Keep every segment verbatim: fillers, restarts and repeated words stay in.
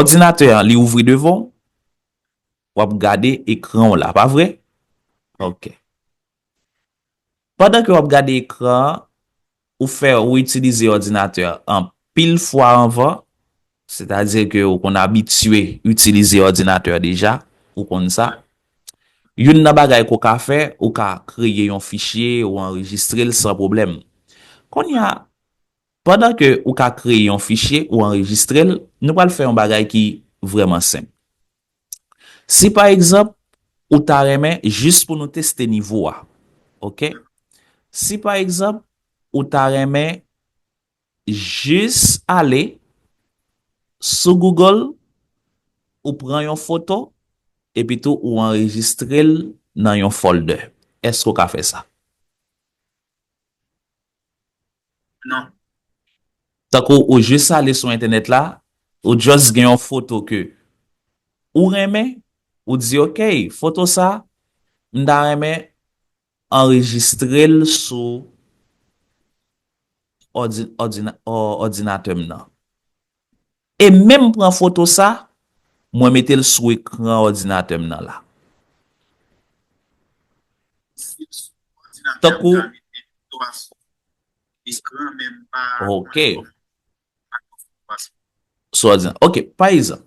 Òdinatè an, li ouvri devan w, w ap gade ekran w la, pa vre? Ok. Pandan ke w ap gade ekran an, ou fè, ou itilize òdinatè an anpil fwa anvan, sètadi ke ou konn abitye itilize òdinatè deja, ou konn sa. Youn nan bagay ke w ka fè, ou ka kreye yon fichye, ou anrejistre l san pwoblèm. Kounye a, pandan ke ou ka kreye yon fichye, ou anrejistre l, nou pral fè yon bagay ki vrèman senp. Si pa egzanp, ou ta renmen, jis pou nou teste nivo a, ok? Si pa egzanp, ou ta renmen jis ale sou Google, ou pran yon foto, epi tou ou anrejistre l nan yon folder. Èske w ka fè sa? Non. Tankou ou jis ale sou entènèt la, ou just gen yon foto ke ou renmen, ou di, "Ok, foto sa, m ta renmen anrejistre l sou òdi-, òdina-, ò-, òdinatè m nan." E menm pran foto sa, mwen mete l sou ekran òdinatè m nan la. Tankou, ok. Sou òdinatè. Ok, pa egzanp,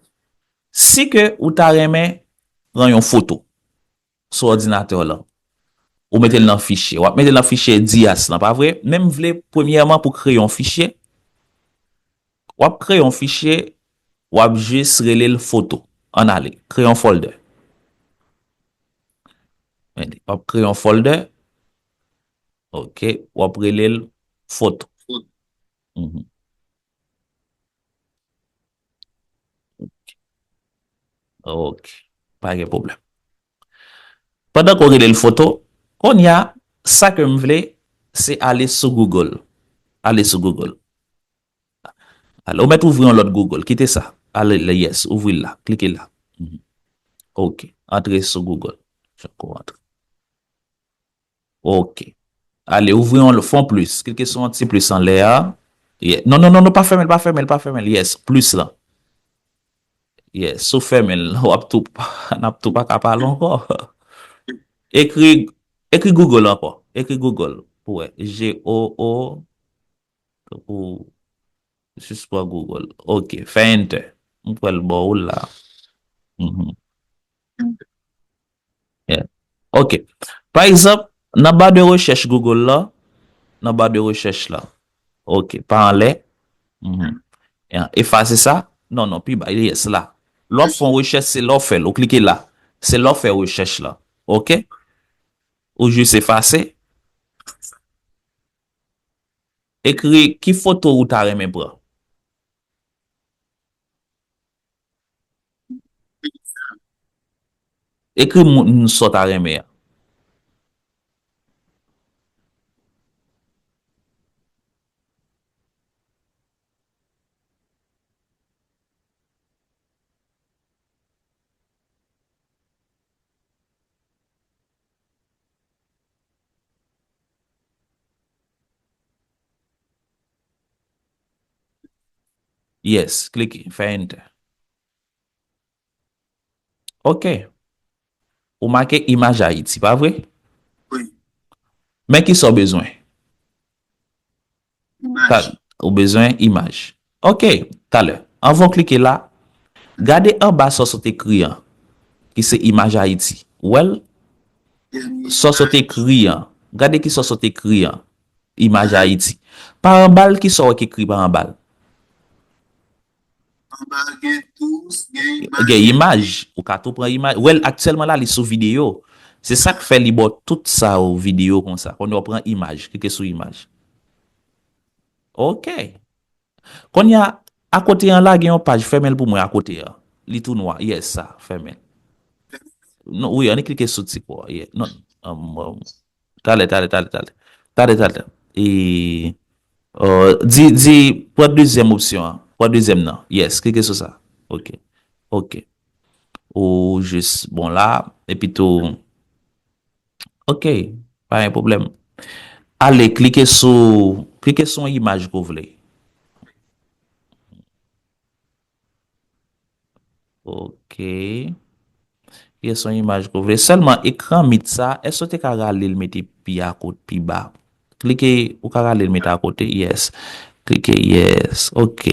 si ke ou ta renmen pran yon foto sou òdinatè w lan, ou mete l nan fichye. W ap mete l nan fichye Dias lan, pa vre? Men m vle, premyèman, pou kreye yon fichye. W ap kreye yon fichye, w ap jis rele l foto. Ann ale, kreye yon folder. Mete, w ap kreye yon folder. Ok, w ap rele l foto. Mhm. Ok. Ok. Pa gen pwoblèm. Pandan ke w rele l foto, kounye a, sa ke m vle, se ale sou Google. Ale sou Google. Ale, ou mèt ouvri yon lòt Google. Kite sa. Ale, le, yes, ouvri l la. Klike la. Mhm. Ok. Antre sou Google. Fè ko antre. Ok. Ale, ouvri yon, fè yon plis. Klike sou yon ti plis anlè a. Yeah. Non, non, non, non, pa fèmen l, pa fèmen l, pa fèmen l. Yes, plis lan. Yes, si w fèmen l, w ap tou, n ap tou pa ka pale ankò. Ekri, ekri Google ankò. Ekri Google pou wè. G O O, pou, jis pran Google. Ok, fè enter. M pral ba w la. Mhm. Yeah. Ok. Pa egzanp, nan ba de rechèch Google la, nan ba de rechèch la. Ok, pa anlè. Mhm. Yeah. Efase sa. Non, non, pi ba, yes, la. Lè w ap fè yon rechèch, se lè w fè l, ou klike la. Se lè w fè rechèch la. Ok? Ou jis efase. Ekri ki foto ou ta renmen pran. Ekri moun sa w ta renmen an. Yes, klike, fè enter. Ok. Ou make imaj Ayiti, pa vre? Wi. Men kisa w bezwen? Imaj. Ou bezwen imaj. Ok, talè. Anvan w klike la, gade anba sa w sot ekri an, ki se imaj Ayiti. Ou wè l? Sa w sot ekri an. Gade kisa w sot ekri an. Imaj Ayiti. Pa anba l, kisa w wè ki ekri pa anba l? Anba gen tou, gen imaj. Gen imaj. Ou ka tou pran imaj. Ou wè l aktyèlman la, li sou videyo. Se sa k fè li ba w tout sa yo videyo konsa. Kounye a w pran imaj. Klike sou imaj. Ok. Kounye a, akote an la, gen yon paj. Fèmen l pou mwen akote an. Li tou nwa. Yes, sa. Fèmen l. Non, wi, ann klike sou ti kò. Yeah. Non. Um, um, Talè, talè, talè, talè. Talè, talè. E, euh, di, di, pran dezyèm opsyon an. Pran dezyèm nan. Yes, klike sou sa. Ok. Ok. Ou jis, bon, la, epi tou, ok, pa gen pwoblèm. Ale, klike sou, klike sou yon imaj ke w vle. Ok. Yes, yon imaj ke w vle. Sèlman ekran mit sa, èske w te ka rale l mete pi akote, pi ba? Klike, ou ka rale l mete akote? Yes. Klike yes. Ok.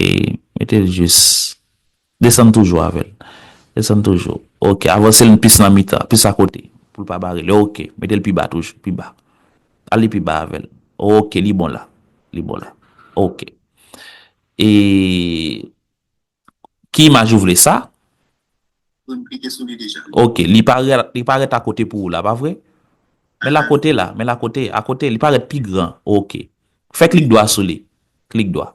Mete l jis. Desann toujou avè l. Desann toujou. Ok. Avanse l plis nan mitan, plis akote. Pou l pa bare l. Ok. Mete l pi ba toujou. Pi ba. Ale pi ba avè l. Ok. Li bon la. Li bon la. Ok. E ki imaj ou vle sa? Wi, m klike sou li deja. Ok, li parèt, li parèt akote pou ou la, pa vre? Men l akote la, men l akote, akote, li parèt pi gran. Ok. Fè klik dwa sou li. Klik dwa.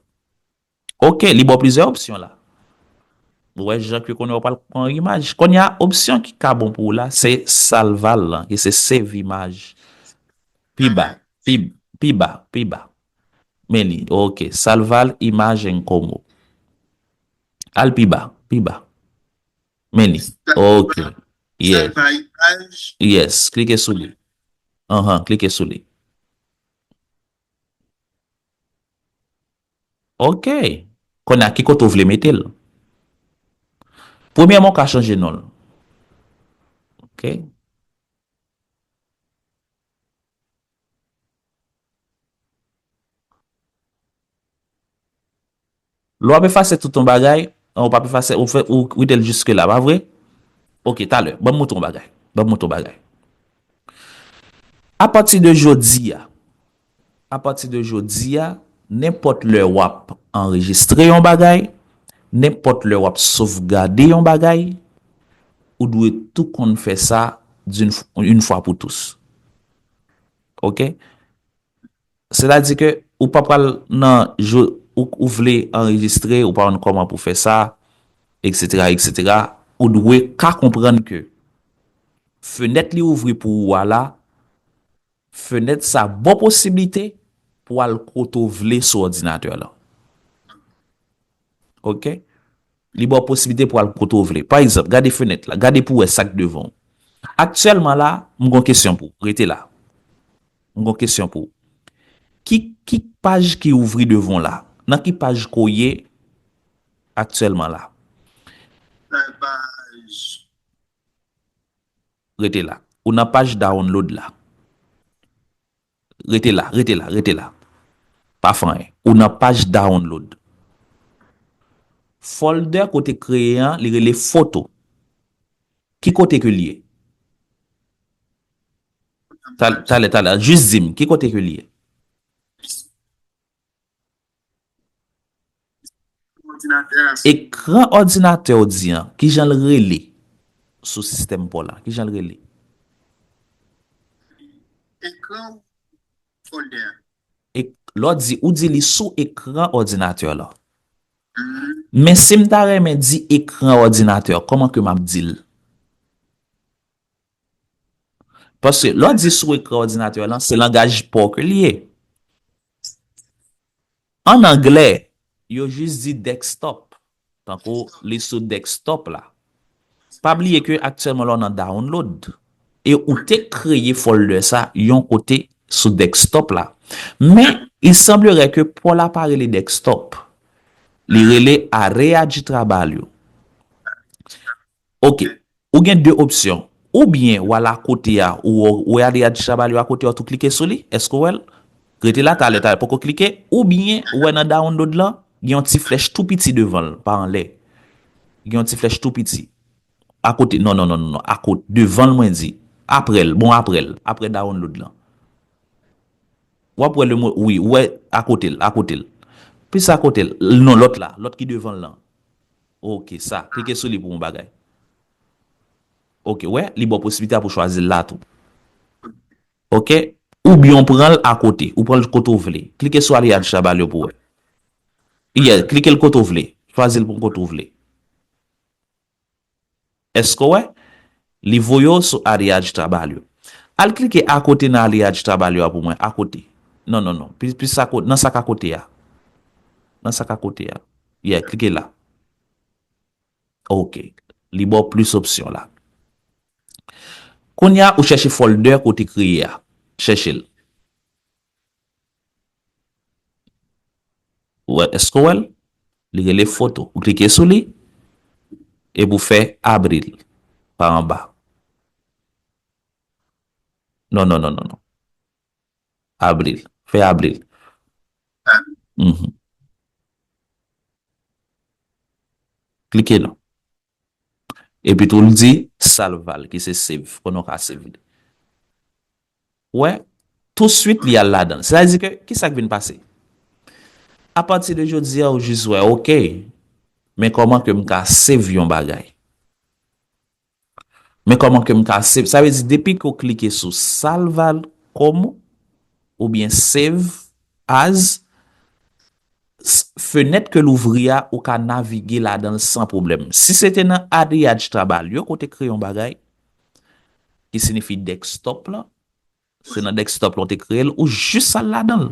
Ok, li ba w plizyè opsyon la. Ou wè, jan ke kounye a w pral pran imaj. Kounye a, opsyon ki ka bon pou ou la, se salval lan, ki se save imaj. Pi ba, pi, pi ba, pi ba. Men li, ok, salval imaj en komo. Al pi ba, pi ba. Men li. Ok. Yes. Yes. Klike sou li. Anhan, klike sou li. Ok. Kounye a, ki kote w vle mete l? Premyèman, w ka chanje non l. Ok. Lè w ap efase tout yon bagay, ou p ap efase, ou fè, ou kite l jiske la, pa vre? Ok, talè, ban m montre w yon bagay. Ban m montre w yon bagay. Apati de jodi a, apati de jodi a, nenpòt lè w ap anrejistre yon bagay, nenpòt lè w ap sovgade yon bagay, ou dwe tou konn fè sa d'une f-, une fois pour tous. Ok? Sètadi ke ou pa pral nan je-, ou, ou vle anrejistre, ou pa konn kòman pou fè sa, et cetera, et cetera. Ou dwe ka konprann ke fenèt li ouvri pou ou a la, fenèt sa ba w posiblite pou w al kote w vle sou òdinatè lan. Ok? Li ba w posiblite pou w al kote w vle. Pa egzanp, gade fenèt la, gade pou w wè sa k devan w. Aktyèlman la, m gon kesyon pou w. Rete la. M gon kesyon pou w. Ki, ki paj ki ouvri devan w la? Nan ki paj ke w ye aktyèlman la? Nan paj. Rete la. Ou nan paj download la. Rete la, rete la, rete la. Pa fè anyen. Ou nan paj download. Folder ke w te kreye an, li rele foto. Ki kote ke l ye? Tal-, talè, talè, jis di m, ki kote ke l ye? Ekran òdinatè w di an, kijan l rele sou sistèm pa w la? Kijan l rele? Ekran folder. Lè w di, ou di li sou ekran òdinatè la. Men si m ta renmen di ekran òdinatè, kòman ke m ap di l? Paske lè w di sou ekran òdinatè lan, se langaj pa w ke l ye. An anglè, yo jis di desktop. Tankou li sou desktop la. Pa bliye ke aktyèlman la w nan download. E ou te kreye folder sa yon kote sou desktop la. Men, il semblerait ke pa w la pa rele desktop. Li rele área de trabalho. Ok. Ou gen de opsyon. Oubyen w al akote a, ou, ou wè área de trabalho akote a, ou tou klike sou li. Èske w wè l? Rete la, talè, talè, poko klike. Oubyen, ou wè nan download lan, gen yon ti flèch tou piti devan l, pa anlè. Gen yon ti flèch tou piti. Akote, non, non, non, non, non, akote, devan l, mwen di. Apre l, bon, apre l, apre download lan. W ap wè le mo, wi, ou wè akote l, akote l. Plis akote l, non, lòt la, lòt ki devan l lan. Ok, sa. Klike sou li pou yon bagay. Ok, wè, li ba w posiblite a pou chwazi l la tou. Ok? Oubyen w pran l akote, ou pran l kote w vle. Klike sou área de trabalho pou wè. Yeah, klike l kote w vle. Chwazi l pou kote w vle. Èske w wè? Li voye w sou área de trabalho. Al klike akote nan área de trabalho a pou mwen, akote. Non, non, non. Plis, plis akote, nan sa k akote a. Nan sa k akote a. Yeah, klike la. Ok. Li ba w plis opsyon la. Kounye a, ou chèche folder ke w te kreye a. Chèche l. Ou wè, èske w wè l? Li rele foto. Ou klike sou li. Epi w fè abri l pa anba. Non, non, non, non, non. Abri l. Fè abri l. Mhm. Klike non. Epi tou l di salva l, ki se save, konnen w ka save li. Wè, touswit li al ladan l. Sètadi ke, ki sa k vin pase? Apati de jodi a, ou jis wè, oke, men kòman ke m ka save yon bagay? Men kòman ke m ka save? Sa vle di, depi ke w klike sou salva l komo, oubyen save as, s- fenèt ke l ouvri a, ou ka navige ladan l san pwoblèm. Si se te nan Adriaj Trabalho ke w te kreye yon bagay, ki siyifi desktop la, se nan desktop la w te kreye l, ou jis al ladan l.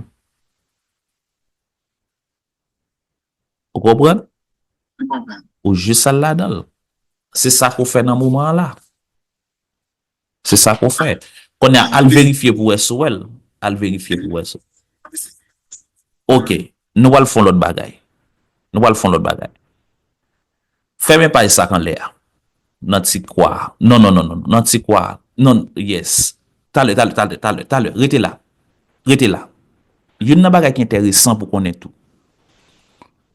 Ou konprann? Ou jis al ladan l. Se sa ke w fè nan moman an la. Se sa ke w fè. Kounye a, al verifye pou w wè si w wè l. Al verifye pou w wè si w. Oke. Nou pral fè yon lòt bagay. Nou pral fè yon lòt bagay. Fèmen paj sa k anlè a. Nan ti kwa a. Non, non, non, non. Nan ti kwa a. Non, yes. Talè, talè, talè, talè, talè. Rete la. Rete la. Youn nan bagay ki enteresan pou konnen tou.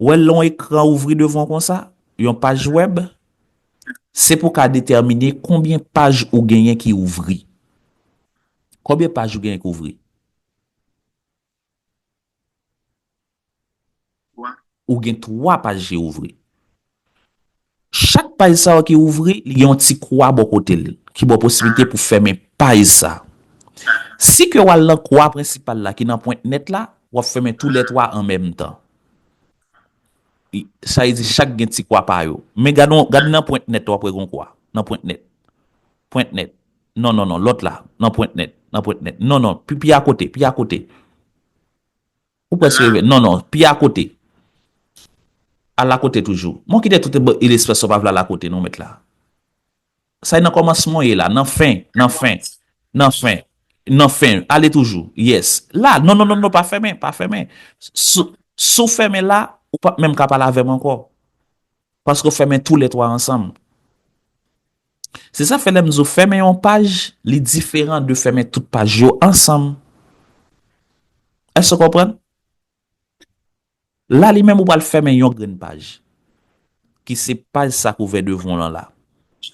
Ou wè lè yon ekran ouvri devan w konsa, yon paj wèb, se pou w ka detèmine konbyen paj ou genyen ki ouvri. Konbyen paj ou genyen ki ouvri? Ou gen twa paj ki ouvri. Chak paj sa yo ki ouvri, li gen yon ti kwa bò kote l, ki ba w posiblite pou fèmen paj sa. Si ke w al nan kwa prensipal la, ki nan pwent nèt la, w ap fèmen tou lè twa an menm tan. I- Sa vle di chak gen ti kwa pa yo. Men gade, gade nan pwent nèt, w ap wè gon kwa. Nan pwent nèt. Pwent nèt. Non, non, non, lòt la. Nan pwent nèt. Nan pwent nèt. Non, non, pi, pi akote, pi akote. Ou prèske rive. Non, non, pi akote. Al akote toujou. Mwen kite tout e lespès ou pa vle al akote, non, mèt la. Sa e nan kòmansman w ye la, nan fen, nan fen, nan fen, nan fen, ale toujou. Yes. La, non, non, non, non, pa fèmen, pa fèmen. Si, si w fèmen la, ou p ap menm ka pale avè m ankò. Paske w fèmen tou lè twa ansanm. Se sa fè lè m di w fèmen yon paj, li diferan de fèmen tout paj yo ansanm. Èske w konprann? La, li menm, ou pral fèmen yon grenn paj. Ki se paj sa k ouvè devan w lan la.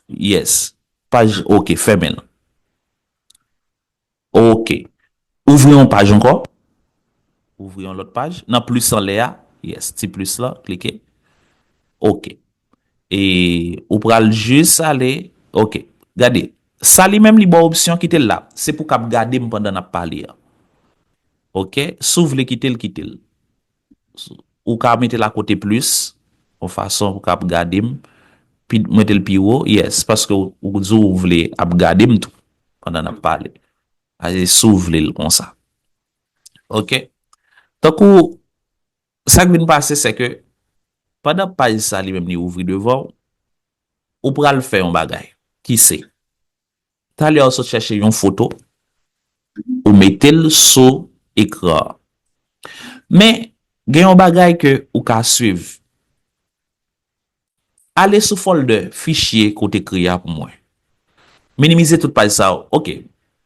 Yes. Paj, oke, fèmen l. Oke. Ouvri yon paj ankò. Ouvri yon lòt paj. Nan plis anlè a. Yes, ti plis la, klike. Oke. E ou pral jis ale. Oke. Gade. Sa li menm li ba w opsyon kite l la. Se pou w kab gade m pandan n ap pale a. Oke. Si w vle kite l, kite l. Ou ka mete l akote plis, yon fason pou w kab gade m. Pi, mete l pi wo, yes, paske ou, ou di w vle ap gade m tou, pandan n ap pale. Pase si w vle l konsa. Oke? Tankou, sa k vin pase, se ke, pandan paj sa li menm li ouvri devan w, ou pral fè yon bagay. Ki se? Talè a w sot chèche yon foto, ou mete l sou ekran an. Men, gen yon bagay ke ou ka swiv. Ale sou folder, fichye ke w te kreye a pou mwen. Minimize tout paj sa yo. Oke.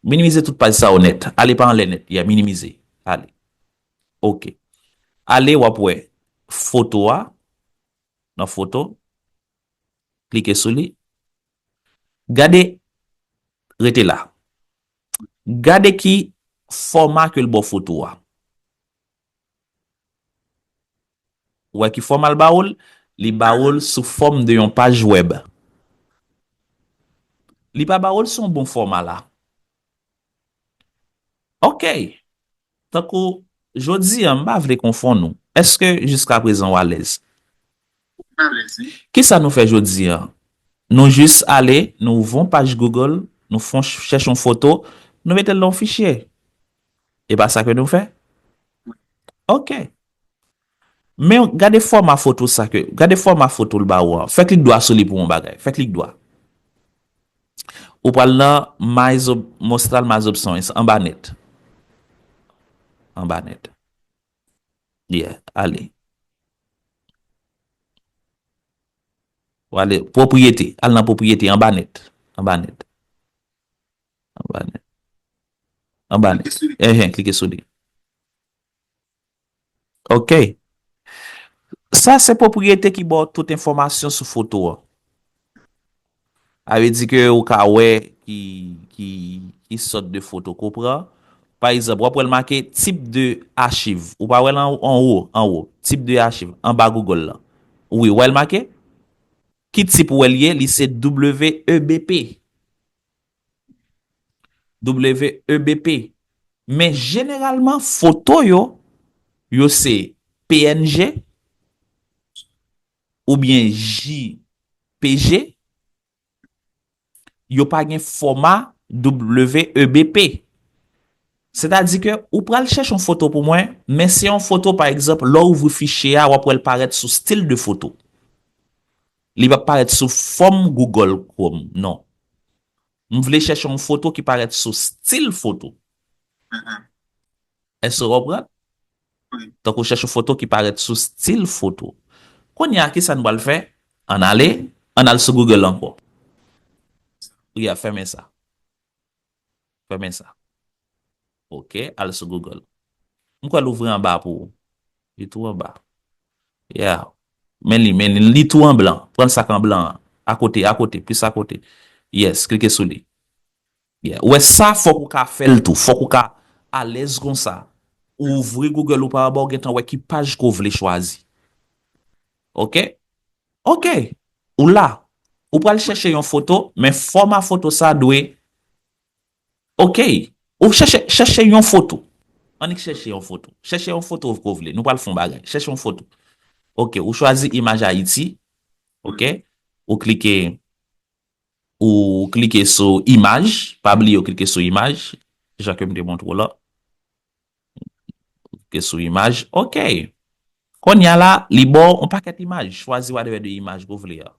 Minimize tout paj sa yo nèt. Ale pa anlè nèt. Ya, minimize. Ale. Oke. Ale, w ap wè foto a. Nan foto. Klike sou li. Gade, rete la. Gade ki fòma ke l ba w foto a. Ou wè ki fòma l ba w l? Li ba w l sou fòm de yon paj wèb. Li pa ba w l sou yon bon fòma la. Oke. Tankou, jodi a, m pa vle konfonn ou. Èske jiskaprezan w alèz? Alèz, wi. Kisa nou fè jodi a? Nou jis ale, nou ouvri yon paj Google, nou fè yon ch- chèche yon foto, nou mete l nan yon fichye. E pa sa ke nou fè? Oke. Men gade fòma foto sa ke, gade fòma foto l ba ou an. Fè klik dwa sou li pou yon bagay. Fè klik dwa. Ou pral nan mais op- mostrar mais opções, anba nèt. Anba nèt. Yeah, ale. W ale pwopriyete. Al nan pwopriyete, anba nèt. Anba nèt. Anba nèt. Anba nèt. Enhen, klike sou li. Ok. Sa se pwopriyete ki ba w tout enfòmasyon sou foto an. Sa vle di ke ou ka wè ki, ki, ki sòt de foto ke w pran. Pa egzanp, w ap wè l make type de archive. Ou pa wè l an, anwo, anwo. Type de archive, anba Google lan. Wi, w wè l make? Ki tip ou wè l ye? Li se W E B P. W E B P. Men jeneralman, foto yo, yo se P N G oubyen J P G. Yo pa gen fòma W E B P. Sètadi ke ou pral chèche yon foto pou mwen, men se yon foto, pa egzanp, lè w ouvri fichye a, w ap wè l parèt sou stil de foto. Li p ap parèt sou fòm Google Chrome, non. M vle chèche yon foto ki parèt sou stil foto. Èske w konprann? Tankou chèche yon foto ki parèt sou stil foto. Kounye a, kisa n pral fè? Ann ale, ann al sou Google ankò. Wi, a fèmen sa. Fèmen sa. Ok, al sou Google. M kwè l ouvri anba pou ou. Li tou anba. Yeah. Men li, men li, li tou an blan. Pran sa k an blan an. Akote, akote, plis akote. Yes, klike sou li. Yeah. Ou wè sa, fòk ou ka fè l tou. Fòk ou ka alèz konsa. Ou ouvri Google ou pa anba, ou gentan wè ki paj ke w vle chwazi. Ok? Ok. Ou la. Ou pral chèche yon foto, men fòma foto sa dwe Ok. Ou chèche, chèche yon foto. Annik chèche yon foto. Chèche yon foto ke w vle. Nou pral fè yon bagay. Chèche yon foto. Ok. Ou chwazi imaj Ayiti. Ok. Ou klike, ou klike sou imaj. Pa bliye ou klike sou imaj. Jan ke m te montre w la. Klike sou imaj. Ok. Kounye a la, li ba w yon pakèt imaj. Chwazi whatever de imaj ke w vle a.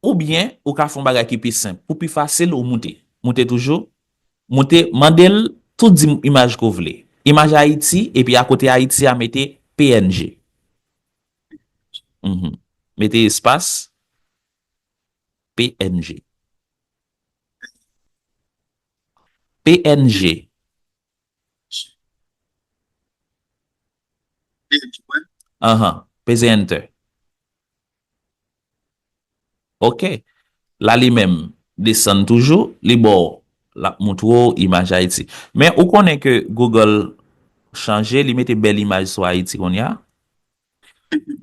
Oubyen, ou ka fè yon bagay ki pi senp. Pou pi fasil, ou moute. Moute toujou. Moute, mande l tou di m imaj ke w vle. Imaj Ayiti, epi akote Ayiti a, mete P N G. Mhm. Mete espas, P N G. P N G. Anhan, peze enter. Ok. La li menm, desann toujou, li ba w, l ap montre w imaj Ayiti. Men ou konnen ke Google chanje, li mete bèl imaj sou Ayiti kounye a.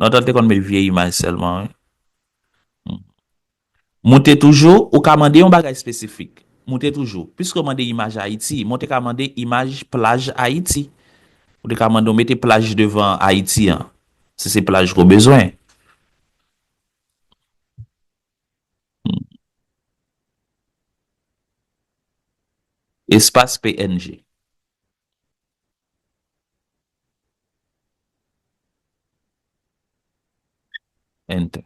Lontan l te konn met vye imaj sèlman, wi. Hmm. Moute toujou, ou ka mande yon bagay espesifik. Moute toujou. Piske w mande imaj Ayiti, men w te ka mande imaj plaj Ayiti. Ou te ka mande w mete plaj devan Ayiti an, si se plaj ke w bezwen. Hmm. Espas P N G. Enter.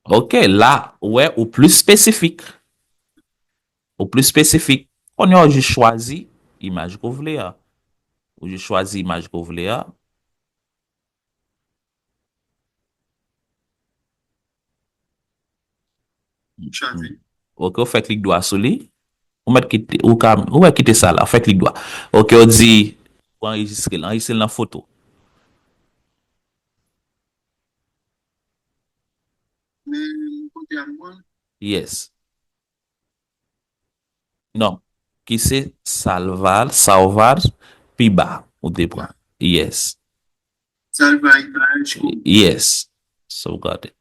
Ok, la, ou wè, ou plis espesifik. Ou plis espesifik. Kounye a, ou jis chwazi imaj ke w vle a. Ou jis chwazi imaj ke w vle a. Chwazi. Ok, ou fè klik dwa sou li. Ou mèt kite, ou ka, ou mèt kite sa la, ou fè klik dwa. Ok, ou di, ou anrejistre l, anrejistre l nan foto. Men kote a m pran? Yes. Non. Ki se salva, sauvar, pi ba, ou te pran. Yes. Salva imaj. Yes. Sauvegarde.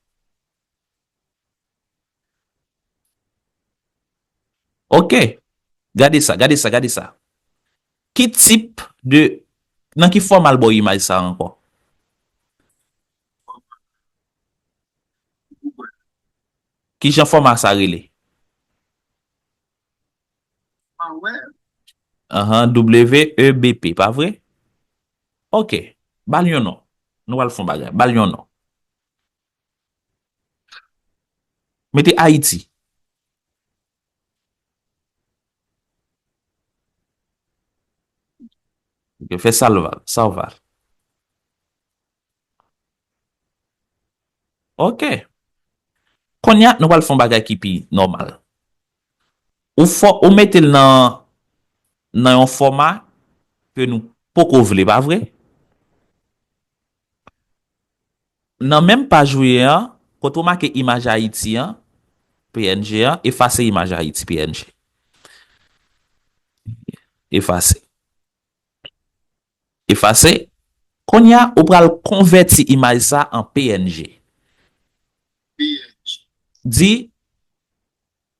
Ok. Gade sa, gade sa, gade sa. Ki tip de, nan ki fòma l ba w imaj sa ankò? Ki jan fòma sa rele? Anhan, W E B P, pa vre? Ok. Ba l yon non. Nou pral fè yon bagay. Ba l yon non. Mete Ayiti. Ok, fè sa l va, sa w va. Ok. Kounye a, nou pral fè yon bagay ki pi nòmal. Ou fò, ou mete l nan, nan yon fòma ke nou poko vle, pa vre? Nan menm paj ou ye an, kote ou make imaj Ayiti an, P N G an, efase imaj Ayiti, P N G. Efase. Efase. Kounye a, ou pral konvèti imaj sa an P N G. Di,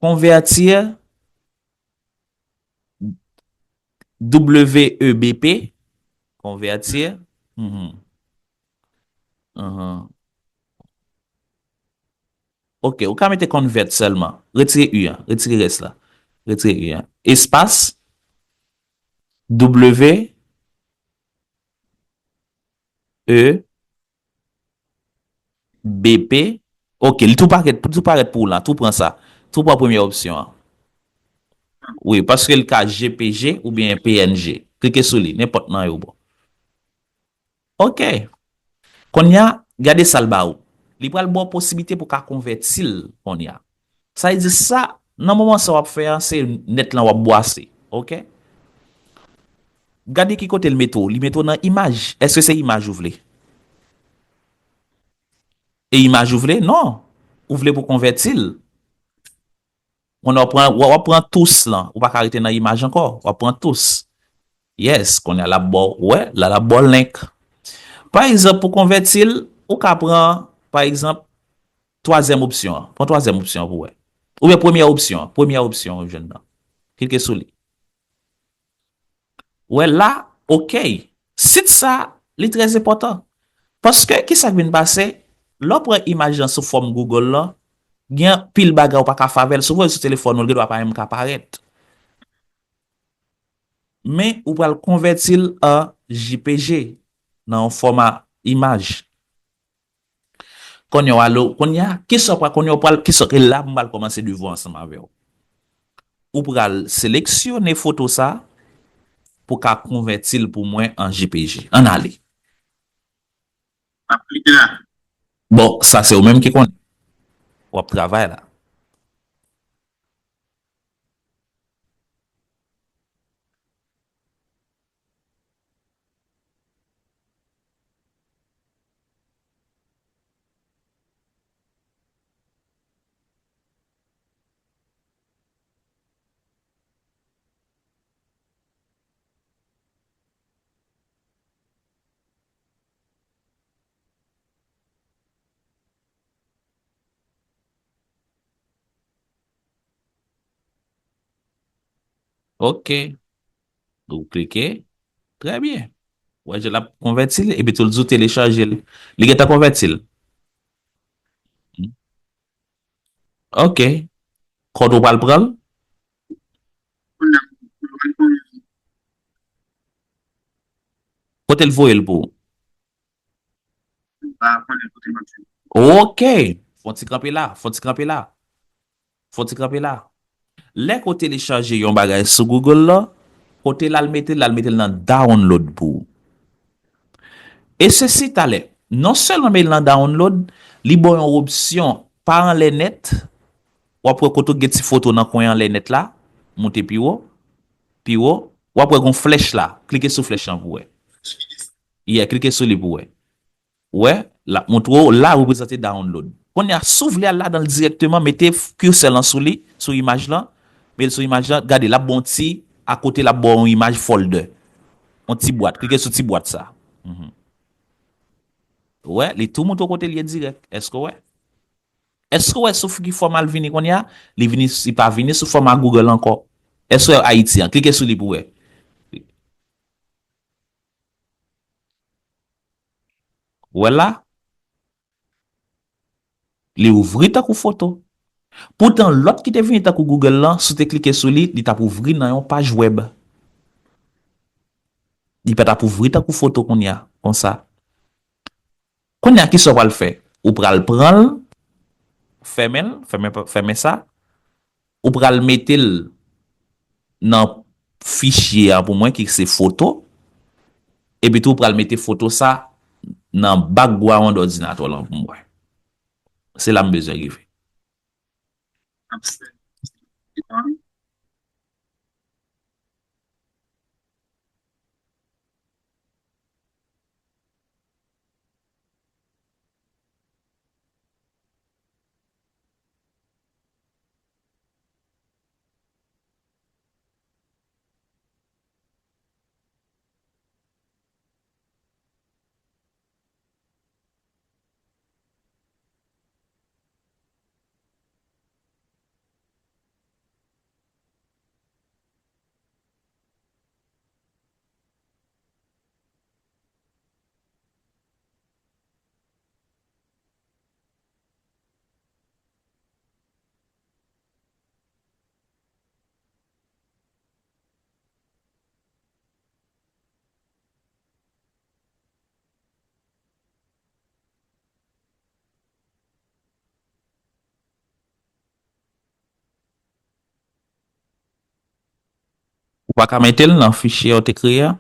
convertir W E B P, convertir. Mhm. Mhm. Ok, ou ka mete convert sèlman. Retire U an, retire rès la. Retire U an. Espas, W, E, B P. Ok, li tou parèt, tou parèt pou ou la. Tou pran sa. Tou pran premyè opsyon an. Wi, paske l ka J P G oubyen P N G. Klike sou li, nenpòt nan yo bon. Ok. Kounye a, gade sa l ba ou. Li pral ba w posiblite pou w ka konvèti l kounye a. Sa vle di sa, nan moman sa w ap fè a, se nèt lan w ap bwase. Ok? Gade ki kote l mete w. Li mete w nan imaj. Èske se imaj ou vle? E imaj ou vle? Non. Ou vle pou konvèti l. Kounye a w ap pran, w ap pran tous lan. Ou pa ka rete nan imaj ankò. W ap pran tous. Yes, kounye a l ap ba w, wè, la l ap ba w link. Pa egzanp, pou konvèti l, ou ka pran, pa egzanp, twazyèm opsyon an. Pran twazyèm opsyon an pou wè. Oubyen premyè opsyon an. Premyè opsyon an ou jwenn nan. Klike sou li. Ou wè la, ok. Sit sa, li trè enpòtan. Paske, kisa k vin pase? Lè w pran imaj lan sou fòm Google lan, gen anpil bagay ou pa ka fè avè l. Si w voye l sou telefòn ou, l gendwa pa menm ka parèt. Men, ou pral konvèti l an J P G, nan yon fòma imaj. Kounye a, alo, kounye a, kisa w pral, kounye a w pral, kisa, e la m pral kòmanse devwa ansanm avè w. Ou pral seleksyone foto sa pou ka konvèti l pou mwen an J P G. Ann ale. M ap klike la. Bon, sa se ou menm ki konnen. W ap travay la. Ok. Ou klike. Trè byen. Ou wè jan l ap konvèti l, epi tou l di w telechaje l. Li gentan konvèti l. Ok. Kòd ou pral pran l? Kote l voye l pou ou? M pa konnen kote m ap jwenn. Ok. Fon ti kanpe la, fon ti kanpe la. Fon ti kanpe la. Lè ke w telechaje yon bagay sou Google la, kote l al mete l, l al mete l nan download pou ou. E sesi talè, non sèlman mete l nan download, li ba w yon opsyon pa anlè nèt, w ap wè kote w gen ti foto nan kwen anlè nèt la, moute pi wo, pi wo, w ap wè gon flèch la, klike sou flèch lan pou w wè. Yeah, klike sou li pou w wè. Ou wè, l ap montre w, la reprezante download. Kounye a, si w vle al ladan l dirèkteman, mete f-, cursor lan sou li, sou imaj lan, mete l sou imaj lan, gade, l ap ba w yon ti, akote l ap ba w yon imaj folder. Yon ti bwat, klike sou ti bwat sa. Mhm. Ou wè, li tou montre w kote l ye dirèk. Èske w wè? Èske w wè sou ki fòma l vini kounye a? Li vini, li pa vini sou fòma Google ankò. Èske w wè Ayiti an? Klike sou li pou w wè. Ou wè la? Li ouvri tankou foto. Poutan, lòt ki te vini tankou Google lan, si w te klike sou li, li t ap ouvri nan yon paj wèb. Li pa t ap ouvri tankou foto kounye a, konsa. Kounye a, kisa w pral fè? Ou pral pran l, fèmen l, fèmen, fèmen sa. Ou pral mete l nan fichye a pou mwen ki se foto. Epi tou, ou pral mete foto sa nan background òdinatè w lan pou m wè. Se la m bezwen rive. Ou pa ka mete l nan fichye ou te kreye a?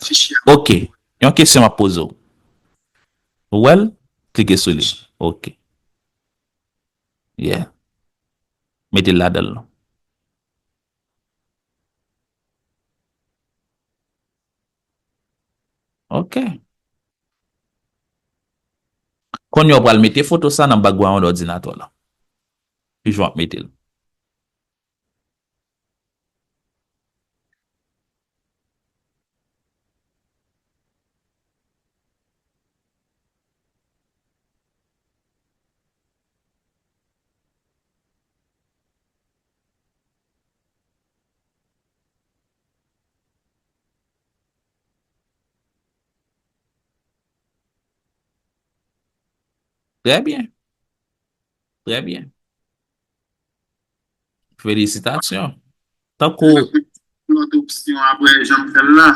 Fichye. Ok. Yon kesyon m ap poze w. Ou wè l? Klike sou li. Ok. Yeah. Mete l ladan l non. Ok. Kounye a w pral mete foto sa nan background òdinatè w lan. Ki jan w ap mete l? Trè byen. Trè byen. Felisitasyon. Tankou lòt opsyon apre jan m fè l la.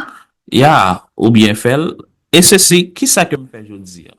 Ya, ou byen fè l. E sesi, kisa ke m fè jodi a?